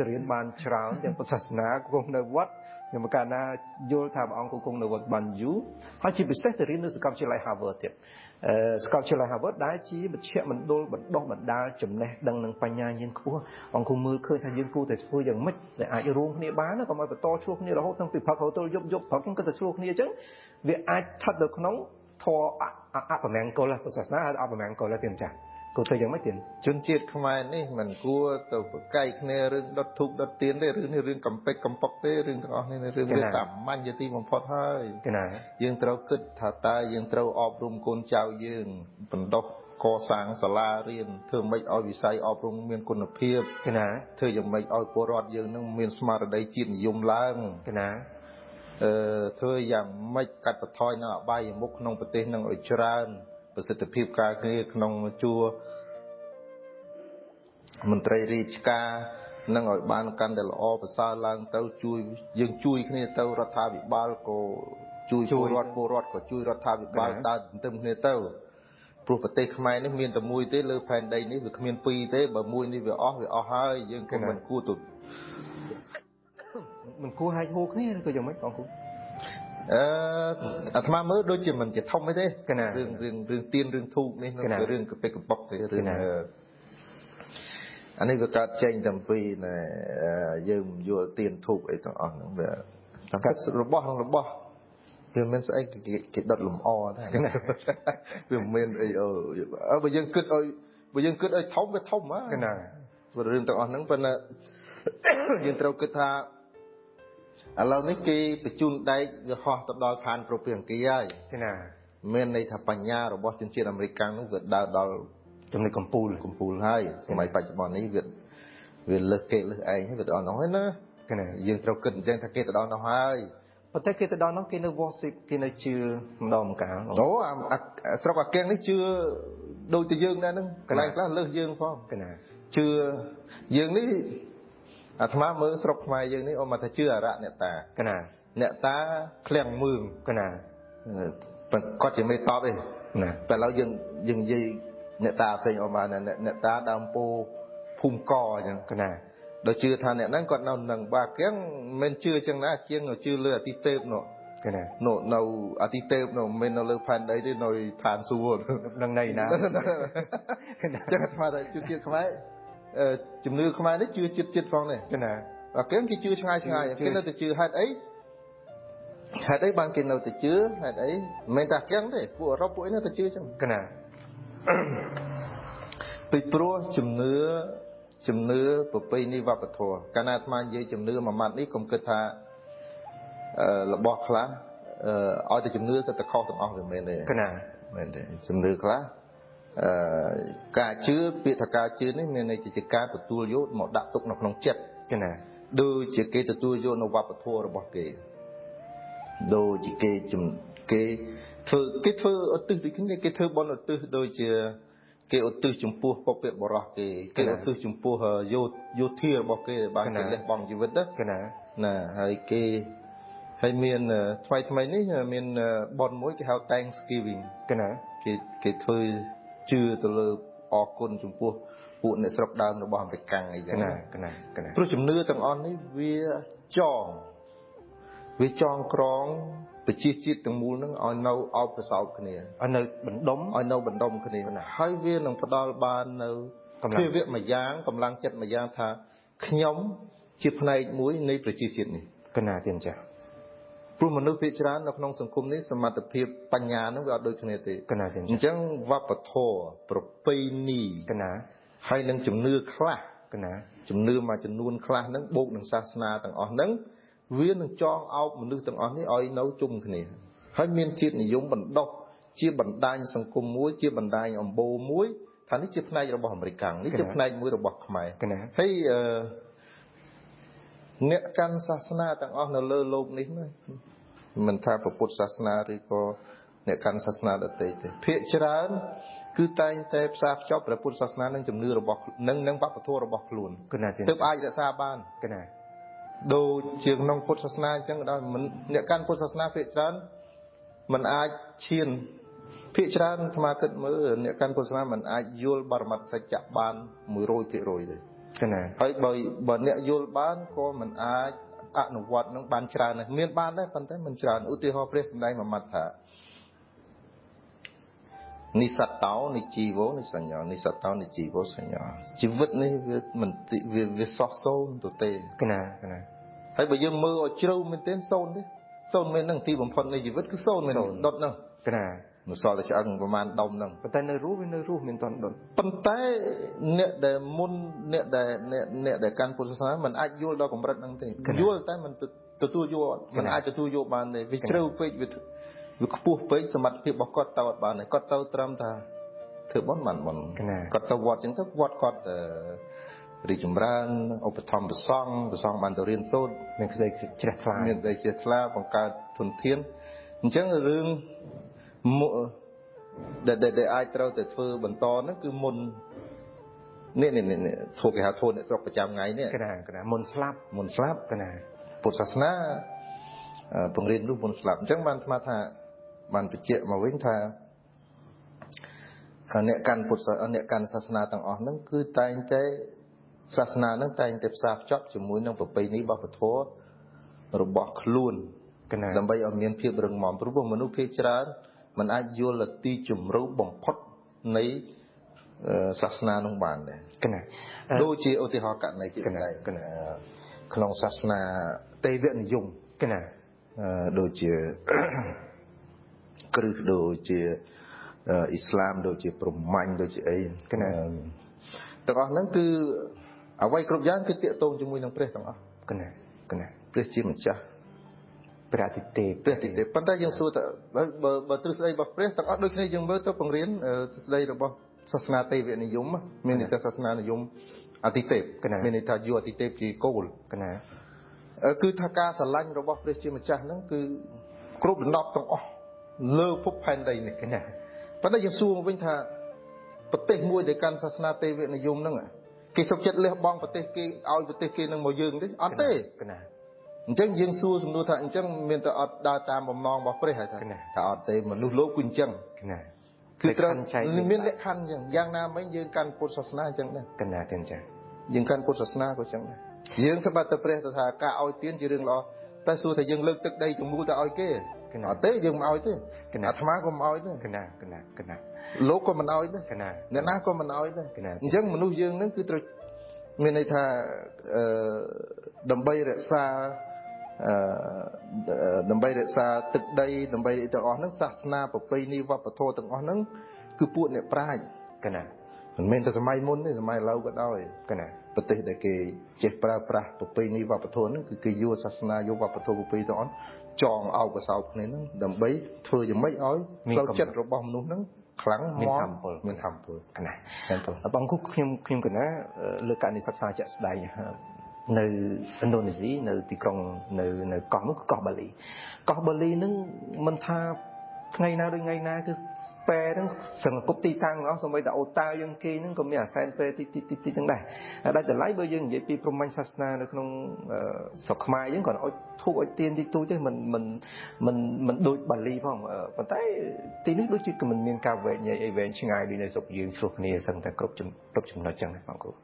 រៀនបានច្រើនទាំងពុទ្ធសាសនាគង់នៅវត្តខ្ញុំកាលណាយល់ថាព្រះអង្គគង់នៅវត្តបានយូរហើយជាពិសេសទៅរៀននៅសាកលវិទ្យាល័យ Harvard ទៀតសាកលវិទ្យាល័យ Harvard ដែលជាមជ្ឈមណ្ឌលបណ្ដុះបណ្ដាលចំណេះដឹងនិងបញ្ញាញាណខ្ពស់អង្គមើលឃើញថាយើងគួរតែធ្វើយ៉ាងម៉េចដែលអាចរួមគ្នាបានកុំឲ្យបន្តឆ្លោះគ្នារហូតតាំងពីព្រឹករហូតដល់យប់យប់ព្រឹកហ្នឹងក៏ទៅឆ្លោះគ្នាអញ្ចឹងវាអាចស្ថិតនៅក្នុងធម៌អពមង្គលពុទ្ធសាសនាអពមង្គលទេម្ចាស់គួរធ្វើយ៉ាងម៉េចទៀតជនជាតិខ្មែរនេះមិនគួរទៅប្រកែកគ្នារឿងដុតធូបដុតទៀនទេរឿងនេះរឿងកំពេចកំប៉ុកទេរឿងទាំងអស់នេះរឿងវាសាមញ្ញជាទីបំផុតហើយយើងត្រូវគិតថាតើយើងត្រូវអប់រំកូនចៅយើងបណ្ដុះកសាងសាលារៀនធ្វើម៉េចឲ្យវិស័យអប់រំមានគុណភាពធ្វើយ៉ាងម៉េចឲ្យពលរដ្ឋយើងនឹងមានស្មារតីជាតិនិយមឡើងធ្វើយ៉ាងម៉េចកាត់បន្ថយនៅអបាយមុខក្នុងប្រទេសនឹងឲ្យច្រើនប្រសិទ្ធភាពការងារក្នុងជួរមន្ត្រីរាជការនឹងឲ្យបានកាន់តែល្អប្រសើរឡើងទៅជួយយើងជួយគ្នាទៅរដ្ឋាភិបាលក៏ជួយពលរដ្ឋពលរដ្ឋក៏ជួយរដ្ឋាភិបាលដើរទន្ទឹមគ្នាទៅព្រោះប្រទេសខ្មែរនេះមានតែមួយទេលើផែនដីនេះវាគ្មានពីរទេបើមួយនេះវាអស់វាអស់ហើយយើងក៏មិនគួរទៅមិនគួរហែកហួរគ្នាឬក៏យ៉ាងម៉េចបងគ្រូអាត្មាមើលដូចជាមិនជាធំអីទេរឿងរឿងរឿងទៀនរឿងធូបនេះនឹងជារឿងកពិកកប៉ុកទេរឿងអានេះវាកើតចេញតាំងពីយើងមិនយល់ទៀនធូបអីទាំងអស់ហ្នឹងវាតាមរបស់ក្នុងរបស់វាមិនស្អីគេដុតលំអដែរវាមិនមានអីបើយើងគិតឲ្យបើយើងគិតឲ្យធំវាធំហ៎ណារឿងទាំងអស់ហ្នឹងប៉ុន្តែយើងត្រូវគិតថាឥឡូវនេះគេបញ្ជូនដែកវាហោះទៅដល់ឋានប្រពៃអង្គាហើយណាមានន័យថាបញ្ញារបស់ជនជាតិអាមេរិកកាំងនោះវាដើរដល់ចំណុចកំពូលកំពូលហើយសម័យបច្ចុប្បន្ននេះវាលើសគេលើសឯងហើយវាទៅដល់នោះហើយណាយើងត្រូវគិតអញ្ចឹងថាគេទៅដល់នោះហើយប៉ុន្តែគេទៅដល់នោះគេនៅ worship គេនៅជឿម្ដងម្កាលអូអាស្រុកអាកៀងនេះជឿដូចតែយើងដែរហ្នឹងកន្លែងខ្លះលើសយើងផងណាជឿយើងនេះអាត្មាមើលស្រុកខ្មែរយើងនេះអូមកថាជឿអរៈអ្នកតាកណាអ្នកតាឃ្លាំងមឿងកណាគាត់ជាមេតបទេណាតែឥឡូវយើងយើងនិយាយអ្នកតាផ្សេងអូមកអ្នកតាដើមពោភូមិកអញ្ចឹងកណាដល់ជឿថាអ្នកហ្នឹងគាត់នៅនឹងបាគៀងមិនជឿអញ្ចឹងណាជាងជឿលើអតិទេពនោះកណានោះនៅអតិទេពនោះមិននៅលើផែនដីទេនៅឋានសួគ៌នឹងណៃណាចឹងអាត្មាថាជឿជាតិខ្មែរជំនឿខ្មែរនេះជឿជាតិជាតិផងនេះណាអាគេគេជឿឆ្ងាយឆ្ងាយគេនៅតែជឿហេតុអីហេតុអីបានគេនៅតែជឿហេតុអីមិនមែនតែគេទេពួកអឺរ៉ុបពួកអីនៅតែជឿចឹងកណាពីព្រោះជំនឿជំនឿប្រពៃណីវប្បធម៌កាលណាអាត្មានិយាយជំនឿមួយម៉ាត់នេះកុំគិតថារបស់ខ្លះឲ្យតែជំនឿសិតតែខុសទាំងអស់វាមិនមែនទេកណាមែនទេជំនឿខ្លះការជឿពាក្យថាការជឿនេះមានន័យជាការទទួលយកមកដាក់ទុកនៅក្នុងចិត្តកណាដូចជាគេទទួលយកនៅវប្បធម៌របស់គេដូចជាគេគេធ្វើឧទ្ទិសដូចគ្នាគេធ្វើបុណ្យឧទ្ទិសដូចជាគេឧទ្ទិសចំពោះបុព្វបុរសគេគេឧទ្ទិសចំពោះយោធារបស់គេបានគេលះបង់ជីវិតណាកណាណាហើយគេហើយមានថ្មីថ្មីនេះមានបុណ្យមួយគេហៅ Thanksgiving កណាគេធ្វើជឿទៅលើអរគុណចំពោះពួកអ្នកស្រុកដើមរបស់អាមេរិកអីចឹងណាកណាកណាព្រោះជំនឿទាំងអស់នេះវាចងក្រងប្រជាជាតិទាំងមូលហ្នឹងឲ្យនៅអោបប្រសោបគ្នាឲ្យនៅបណ្ដុំឲ្យនៅបណ្ដុំគ្នាហើយវានឹងផ្ដល់បាននៅភាវៈមួយយ៉ាងកម្លាំងចិត្តមួយយ៉ាងថាខ្ញុំជាផ្នែកមួយនៃប្រជាជាតិនេះកណាទៀតចា៎ព្រោះមនុស្សភាគច្រើននៅក្នុងសង្គមនេះសមត្ថភាពបញ្ញានឹងវាអត់ដូចគ្នាទេកណាទេអញ្ចឹងវប្បធម៌ប្រពៃណីកណាហើយនឹងជំនឿខ្លះកណាជំនឿមួយចំនួនខ្លះហ្នឹងបូកនឹងសាសនាទាំងអស់ហ្នឹងវានឹងចងអោបមនុស្សទាំងអស់នេះឲ្យនៅជុំគ្នាហើយមានជាតិនិយមបណ្ដុះជាបណ្ដាញសង្គមមួយជាបណ្ដាញអម្បូរមួយថានេះជាផ្នែករបស់អាមេរិកនេះជាផ្នែកមួយរបស់ខ្មែរហើយអ្នកកាន់សាសនាទាំងអស់នៅលើលោកនេះណាមិនថាពុទ្ធសាសនាឬក៏អ្នកកាន់សាសនាដទៃទេភាគច្រើនគឺតែងតែផ្សារភ្ជាប់ព្រះពុទ្ធសាសនានិងជំនឿរបស់និងវប្បធម៌របស់ខ្លួនទើបអាចរក្សាបានកណាដូចជាក្នុងពុទ្ធសាសនាអញ្ចឹងក៏ដោយមិនអ្នកកាន់ពុទ្ធសាសនាភាគច្រើនមិនអាចឈានភាគច្រើនអាត្មាគិតមើលអ្នកកាន់ពុទ្ធសាសនាមិនអាចយល់បរមត្ថសច្ចៈបាន100%ទេ កណា ហើយបើអ្នកយល់បានក៏មិនអាចអនុវត្តនឹងបានច្រើនដែរ មានបានដែរ ប៉ុន្តែមិនច្រើន។ ឧទាហរណ៍ ព្រះសម្ដែងមួយម៉ាត់ថា និសតោនិជីវោនិសញ្ញា និសតោនិជីវោសញ្ញា ជីវិតនេះវាមិនវាសោះសូន្យទៅទេ កណាកណា ហើយបើយើងមើលឲ្យជ្រៅមែនទែន សូន្យទេ សូន្យមែនហ្នឹង ទីបំផុតនៃជីវិតគឺសូន្យមែន ដុតហ្នឹង កណា មិនសល់តែឆ្អឹងប្រហែលដុំហ្នឹង ប៉ុន្តែនៅរស់ វានៅរស់ មានតន់ដុត ប៉ុន្តែអ្នកដែលមុនអ្នកដែលអ្នកដែលកាន់ពុទ្ធសាសនាមិនអាចយល់ដល់កម្រិតហ្នឹងទេ យល់តែមិនទទួលយក មិនអាចទទួលយកបានទេ វាជ្រៅពេក វាខ្ពស់ពេក សមត្ថភាពរបស់គាត់ទៅអត់បានទេ គាត់ទៅត្រឹមថាធ្វើបុណ្យបានបុណ្យ គាត់ទៅវត្តអញ្ចឹងទៅ វត្តគាត់រីកចម្រើន ឧបត្ថម្ភព្រះសង្ឃ ព្រះសង្ឃបានទៅរៀនសូត្រ មានក្តីជ្រះថ្លា មានក្តីជ្រះថ្លា បង្កើតធនធាន អញ្ចឹងរឿងដែលអាចត្រូវតែធ្វើបន្តហ្នឹង គឺមុននេះនេះនេះធូគេហៅធូអ្នកស្រុកប្រចាំថ្ងៃនេះ កណាកណា មុនស្លាប់ មុនស្លាប់ កណា ពុទ្ធសាសនាពង្រៀននោះមុនស្លាប់។ អញ្ចឹងបានអាត្មាថា បានបញ្ជាក់មកវិញថា អ្នកកាន់ពុទ្ធ អ្នកកាន់សាសនាទាំងអស់ហ្នឹង គឺតែងតែសាសនាហ្នឹងតែងតែផ្សារភ្ជាប់ជាមួយនឹងប្រពៃណីវប្បធម៌របស់ខ្លួន ដើម្បីឲ្យមានភាពរឹងមាំ ព្រោះមនុស្សភាគច្រើនមិនអាចយល់ទីជម្រៅបំផុតនៃសាសនានោះបានដែរ កណា ដូចជាឧទាហរណ៍ករណីជាក់ស្ដែង កណា ក្នុងសាសនាទេវនិយម កណា ដូចជាគ្រឹះ ដូចជាអ៊ីស្លាម ដូចជាព្រហ្មញ្ញ ដូចជាអី កណា ទាំងអស់ហ្នឹង គឺអ្វីគ្រប់យ៉ាងគឺតាក់ទងជាមួយនឹងព្រះទាំងអស់ កណាកណា ព្រះជាម្ចាស់ ព្រះអតិទេព ព្រះអតិទេព ប៉ុន្តែយើងសួរថា បើទ្រឹស្ដីរបស់ព្រះទាំងអស់ដូចគ្នា យើងមើលទៅបង្រៀនទ្រឹស្ដីរបស់សាសនាទេវនិយម មានន័យថាសាសនានិយមអតិទេព មានន័យថាយកអតិទេពជាគោល កណា គឺថាការស្រឡាញ់របស់ព្រះជាម្ចាស់ហ្នឹង គឺគ្រប់ដណ្ដប់ទាំងអស់លើភពផែនដីនេះ កណា ប៉ុន្តែយើងសួរមកវិញថា ប្រទេសមួយដែលកាន់សាសនាទេវនិយមហ្នឹង គេសុខចិត្តលះបង់ប្រទេសគេឲ្យប្រទេសគេនឹងមកយើងទេ? អត់ទេ កណា អញ្ចឹងយើងសួរសំណួរថា អញ្ចឹងមានតែអត់ដើរតាមបំណងរបស់ព្រះហើយ? ថាថាអត់ទេ មនុស្សលោកគឺអញ្ចឹង កណា គឺត្រូវមានលក្ខខណ្ឌអញ្ចឹង យ៉ាងណាមិញយើងកាន់ពុទ្ធសាសនាអញ្ចឹងដែរ កណា ទាំងចា យើងកាន់ពុទ្ធសាសនាក៏អញ្ចឹងដែរ យើងក្បាត់ទៅព្រះទៅថាការឲ្យទានជារឿងល្អ តែសួរថាយើងលើកទឹកដីទាំងមូលទៅឲ្យគេអត់ទេ? យើងមិនឲ្យទេ អាត្មាក៏មិនឲ្យទេ កណាកណាកណា លោកក៏មិនឲ្យទេ កណា អ្នកណាក៏មិនឲ្យដែរ អញ្ចឹងមនុស្សយើងនឹងគឺត្រូវមានន័យថា អឺដើម្បីរក្សា អឺដើម្បីរក្សាទឹកដី ដើម្បីទាំងអស់ហ្នឹង សាសនាប្រពៃណីវប្បធម៌ទាំងអស់ហ្នឹង គឺពួកអ្នកប្រាជ្ញ កណា មិនមែនតែសម័យមុនទេ សម័យឥឡូវក៏ដោយ កណា ប្រទេសដែលគេចេះប្រើប្រាស់ប្រពៃណីវប្បធម៌ហ្នឹង គឺគេយកសាសនា យកវប្បធម៌ប្រពៃទាំងអស់ចងអោបកសោបគ្នាហ្នឹង ដើម្បីធ្វើយ៉ាងម៉េចឲ្យផ្លូវចិត្តរបស់មនុស្សហ្នឹងខ្លាំង មានធម៌ពល មានធម៌ពល កណា បងគូ ខ្ញុំកណា លើករណីសិក្សាជាក់ស្ដែងនៅឥណ្ឌូនេស៊ី នៅទីក្រុង នៅកោះនោះ គឺកោះបាលី កោះបាលីហ្នឹងមិនថាថ្ងៃណាដូចថ្ងៃណា គឺពេហ្នឹងសង្កប់ទីតាំងអស់ សូម្បីតែអូតាយើងគេហ្នឹងក៏មានអាសែនពេតិចតិចតិចហ្នឹងដែរ ដាច់តម្លៃ។ បើយើងនិយាយពីព្រហ្មញ្ញសាសនានៅក្នុងស្រុកខ្មែរយើង គាត់ឲ្យធូបឲ្យទៀនតិចតួចទេ មិនមិនមិនមិនដូចបាលីផង ប៉ុន្តែទីនេះដូចជាក៏មិនមានការវែកញែកអីវែងឆ្ងាយដូចនៅស្រុកយើង ឆ្លោះគ្នាសឹងតែគ្រប់គ្រប់ចំណុចចឹងដែរបងគ្រូ។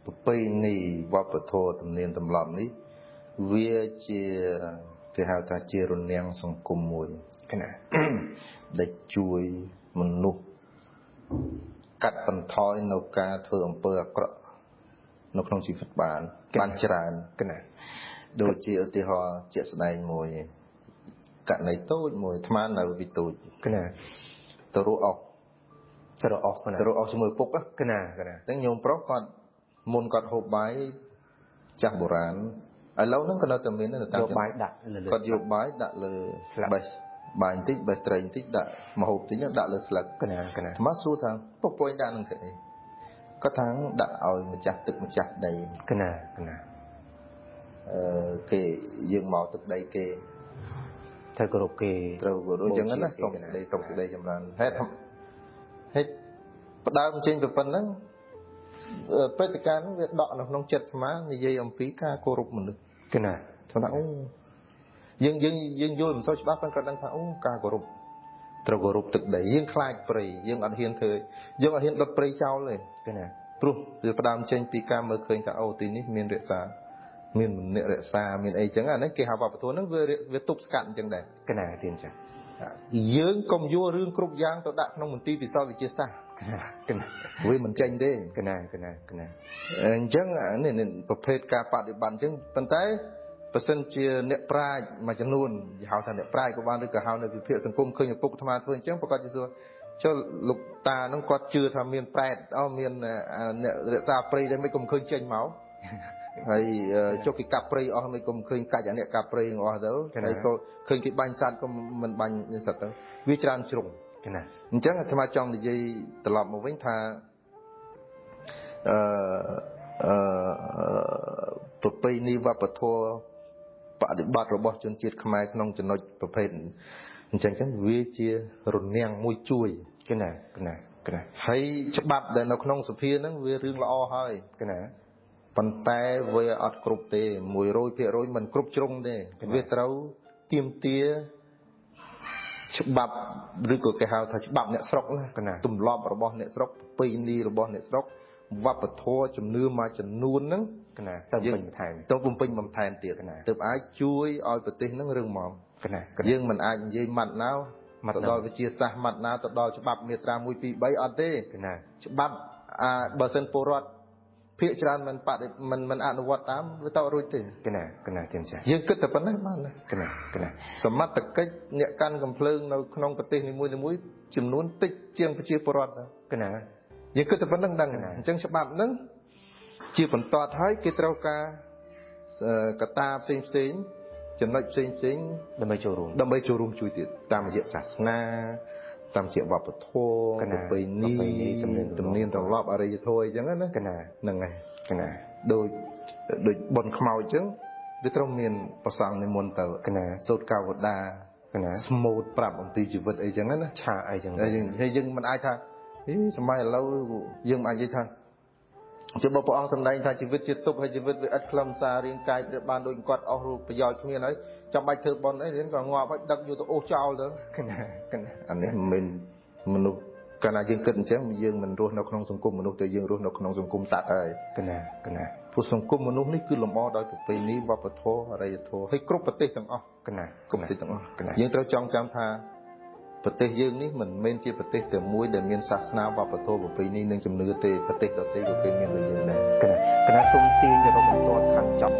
ប្រពៃណីវប្បធម៌ទំនៀមទម្លាប់នេះ វាជាគេហៅថាជារនាំងសង្គមមួយ កណា ដែលជួយមនុស្សកាត់បន្ថយនៅការធ្វើអំពើអាក្រក់នៅក្នុងជីវិតបានច្រើន កណា ដូចជាឧទាហរណ៍ជាក់ស្ដែងមួយករណីតូចមួយ អាត្មានៅវិទូច កណា ទៅរកអុក ទៅរកអុក ទៅរកអុកជាមួយពុក កណាកណា អញ្ចឹងញោមប្រុសគាត់មុនគាត់ហូបបាយ ចាស់បុរាណឥឡូវហ្នឹងក៏នៅតែមាន នៅតាមយកបាយដាក់លើ គាត់យកបាយដាក់លើបេះបាយបន្តិច បេះត្រីបន្តិច ដាក់ម្ហូបបន្តិចដាក់លើស្លឹក កណាកណា អាត្មាសួរថា ពុកពុយដាក់នឹងគេ? គាត់ថាដាក់ឲ្យម្ចាស់ទឹកម្ចាស់ដី កណាកណា អឺគេយើងមកទឹកដីគេ ត្រូវគោរពគេ ត្រូវគោរពអញ្ចឹងណា សុំសេចក្តី សុំសេចក្តីចម្រើន ហេតុហេតុផ្ដើមចេញទៅប៉ុណ្ណឹង ព្រឹត្តិការណ៍ហ្នឹងវាដកនៅក្នុងចិត្តអាត្មា និយាយអំពីការគោរពមនុស្ស កណា ថាអូ យើងយើងយើងយល់មិនសូវច្បាស់ ប៉ុន្តែគាត់ដឹងថាអូ ការគោរព ត្រូវគោរពទឹកដីយើងខ្លាចព្រៃយើងអត់ហ៊ានធ្វើយើងអត់ហ៊ានដុតព្រៃចោលទេ កណា ព្រោះវាផ្ដើមចេញពីការមើលឃើញថាអូទីនេះមានរក្សាមានអ្នករក្សាមានអីចឹងអានេះគេហៅវប្បធម៌ហ្នឹងវាទប់ស្កាត់អញ្ចឹងដែរ កណាទៀនចា យើងកុំយករឿងគ្រប់យ៉ាងទៅដាក់ក្នុងមន្ទីរពិសោធន៍វិទ្យាសាស្ត្រ កណាកណា វាមិនចេញទេ កណាកណាកណា អញ្ចឹងនេះប្រភេទការបដិបត្តិអញ្ចឹងប៉ុន្តែបើសិនជាអ្នកប្រាជ្ញមួយចំនួនហៅថាអ្នកប្រាជ្ញក៏បានឬក៏ហៅនៅវិភាគសង្គមឃើញឪពុកអាត្មាធ្វើអញ្ចឹងប្រកាសជាសួរចុះលោកតាហ្នឹងគាត់ជឿថាមានប្រែតអូមានអ្នករក្សាព្រៃតែមិនកុំឃើញចេញមកហើយចុះគេកាប់ព្រៃអស់មិនកុំឃើញកាច់អាអ្នកកាប់ព្រៃអស់ទៅហើយក៏ឃើញគេបាញ់សត្វក៏មិនបាញ់សត្វទៅវាច្រើនជ្រុង កណា អញ្ចឹងអាត្មាចង់និយាយត្រឡប់មកវិញថាអឺអឺប្រពៃណីវប្បធម៌បដិបត្តិរបស់ជនជាតិខ្មែរក្នុងចំណុចប្រភេទអញ្ចឹងវាជារនាំងមួយជួយ កណាកណាកណា ហើយច្បាប់ដែលនៅក្នុងសភាហ្នឹងវារឿងល្អហើយ កណា ប៉ុន្តែវាអត់គ្រប់ទេ100%មិនគ្រប់ជ្រុងទេវាត្រូវទាមទារច្បាប់ឬក៏គេហៅថាច្បាប់អ្នកស្រុកណាទម្លាប់របស់អ្នកស្រុកប្រពៃណីរបស់អ្នកស្រុកវប្បធម៌ជំនឿមួយចំនួនហ្នឹង កណាទៅពេញបន្ថែមទៅបំពេញបន្ថែមទៀតទើបអាចជួយឲ្យប្រទេសហ្នឹងរឹងមាំ កណា យើងមិនអាចនិយាយម៉ាត់ណាទៅដល់វិទ្យាសាស្ត្រម៉ាត់ណាទៅដល់ច្បាប់មាត្រា1 2 3អត់ទេ កណា ច្បាប់អាបើសិនពលរដ្ឋភាគច្រើនមិនបដិមិនអនុវត្តតាមវាទៅរួចទេ កណាកណាទៀនចា យើងគិតតែប៉ុណ្ណេះបាន កណាកណា សមត្ថកិច្ចអ្នកកាន់កំភ្លើងនៅក្នុងប្រទេសនីមួយៗចំនួនតិចជាងប្រជាពលរដ្ឋ កណា យើងគិតតែប៉ុណ្្នឹងដឹងអញ្ចឹងច្បាប់ហ្នឹងជាបន្តហើយគេត្រូវការកត្តាផ្សេងផ្សេងចំណុចផ្សេងផ្សេងដើម្បីចូលរួមដើម្បីចូលរួមជួយទៀតតាមរយៈសាសនាតាមជាវប្បធម៌ប្រពៃណីទំនៀមទម្លាប់អរិយធម៌អីចឹងណា កណា ហ្នឹងហើយ កណា ដូចដូចបុណ្យខ្មោចចឹងវាត្រូវមានប្រសង់និមន្តទៅ កណា សូត្រកវតា កណា ស្មូតប្រាប់អំពីជីវិតអីចឹងណា ឆាអីចឹង ហើយយើងមិនអាចថាហីសម័យឥឡូវយើងមិនអាចនិយាយថាជាបើព្រះអង្គសម្ដែងថាជីវិតជាទុក្ខហើយជីវិតវាឥតខ្លឹមសាររាងកាយព្រះបានដូចគាត់អស់រូបប្រយោជន៍គ្មានហើយចាំបាច់ធ្វើបុណ្យអីក៏ងាប់ហើយដឹកយកទៅអូសចោលទៅ កណាកណា អានេះមិនមែនមនុស្សកាលណាយើងគិតអញ្ចឹងយើងមិនរស់នៅក្នុងសង្គមមនុស្សទេយើងរស់នៅក្នុងសង្គមសត្វហើយ កណាកណា ព្រោះសង្គមមនុស្សនេះគឺលម្អដោយប្រពៃណីវប្បធម៌អរិយធម៌ហើយគ្រប់ប្រទេសទាំងអស់ កណា គ្រប់ប្រទេសទាំងអស់យើងត្រូវចងចាំថាប្រទេសយើងនេះមិនមែនជាប្រទេសតែមួយដែលមានសាសនាវប្បធម៌ប្រពៃណីនិងជំនឿទេប្រទេសដទៃក៏គេមានដូចយើងដែរ កណាកណា សូមទាញទៅរកបន្ទាត់ខាងចប់